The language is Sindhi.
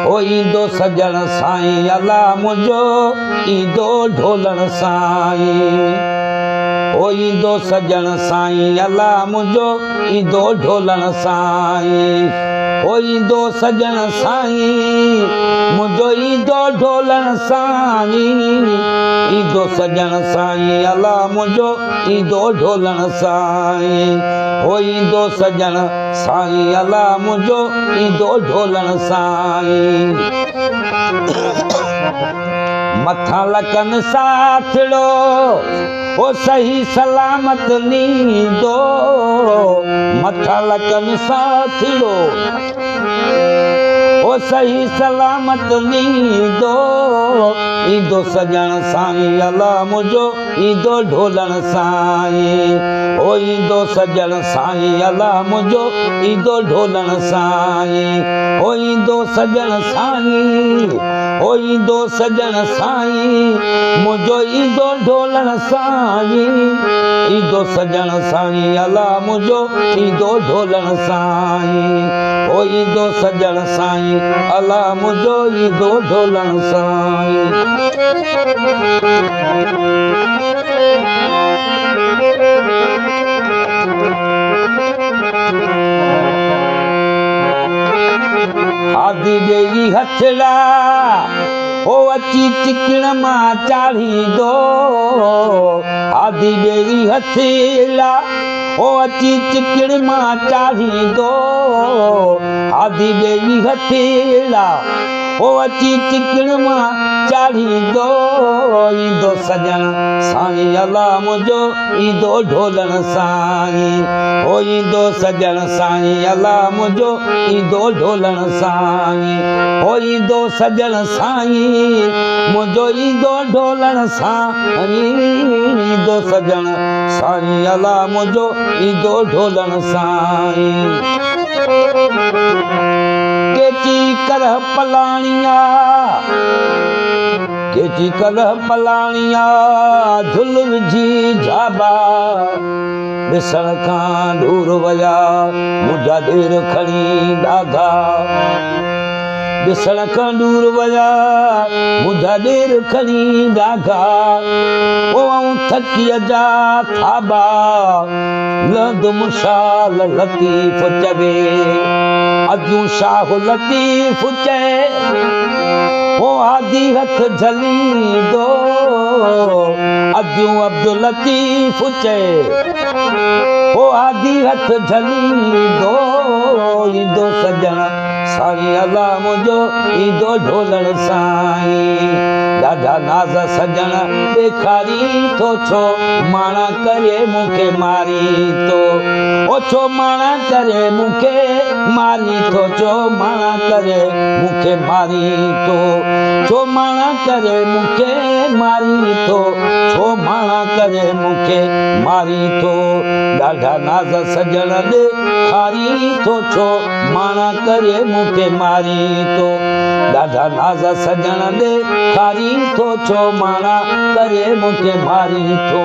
او ايندو سڄڻ سائين الا منهنجو ايندو ڍولڻ سائين. او ايندو سڄڻ سائين الا منهنجو ايندو ڍولڻ سائين. او ايندو سڄڻ سائين منهنجو ايندو ڍولڻ سائين. ايندو سڄڻ سائين الا منهنجو ايندو ڍولڻ سائين. او ايندو سڄڻ سائين الا منهنجو ايندو ڍولڻ سائين. مٿان لڪن ساٿڙو او صحيح سلامت نيندو. مٿان لڪن ساٿڙو او صحيح سلامت نيندو. ايندو سڄڻ سائين الا منهنجو ايندو ڍولڻ سائين. او ايندو سڄڻ سائين الا منهنجو ايندو ڍولڻ سائين. او ايندو سڄڻ سائين او ايندو سڄڻ سائين منهنجو ايندو ڍولڻ سائين. ايندو سڄڻ سائين الا منهنجو ايندو ڍولڻ سائين. او ايندو سڄڻ سائين الا منهنجو ايندو ڍولڻ سائين. آدي ڏيئي هٿڙا او اچي چڪڻ مان چاڙهيندو. آدي ڏيئي هٿڙا او اچي چڪڻ مان چاڙهيندو. آدي ڏيئي هٿڙا او اچي چڪڻ مان چاڙهيندو. ايندو سڄڻ سائين الا منهنجو ايندو ڍولڻ سائين. او ايندو سڄڻ سائين الا منهنجو ايندو ڍولڻ سائين. او ايندو سڄڻ سائين منهنجو ايندو ڍولڻ سائين. ايندو سڄڻ سائين الا منهنجو ايندو ڍولڻ سائين. ڪيچي ڪره پلاڻيا ڪيچي ڪره پلاڻيا جهل وجهي جهاٻا. ڏسڻ کان ڏور ويا منهنجا ڏير کڻي ڏاگها. ڏسڻ کان ڏور ويا منهنجا ڏير کڻي ڏاگها. او آئون ٿڪيءَ جا ٿاٻا لهندم شال لطيف چوي. اديون شاهه لطيف چئي او آدي هٿ جهليندو. اديون عبدل لطيف چئي او آدي هٿ جهليندو. ايندو سڄڻ سائين الا منهنجو ايندو ڍولڻ سائين. ڏاڍا ناز سڄڻ ڏيکاري ٿو ڇو ماڻا ڪري مون کي ماري ٿو. او ڇو ماڻا ڪري مون کي ماري ٿو. ڇو ماڻا ڪري مون کي ماري ٿو. ڇو ماڻا ڪري مون کي ماري ٿو. ڇو ماڻا ڪري مون کي ماري ٿو. ڏاڍا ناز سڄڻ ڏيکاري ٿو ڇو ماڻا ڪري مون کي ماري ٿو. ڏاڍا ناز سڄڻ ڏيکاري ٿو ڇو ماڻا ڪري مون کي ماري ٿو.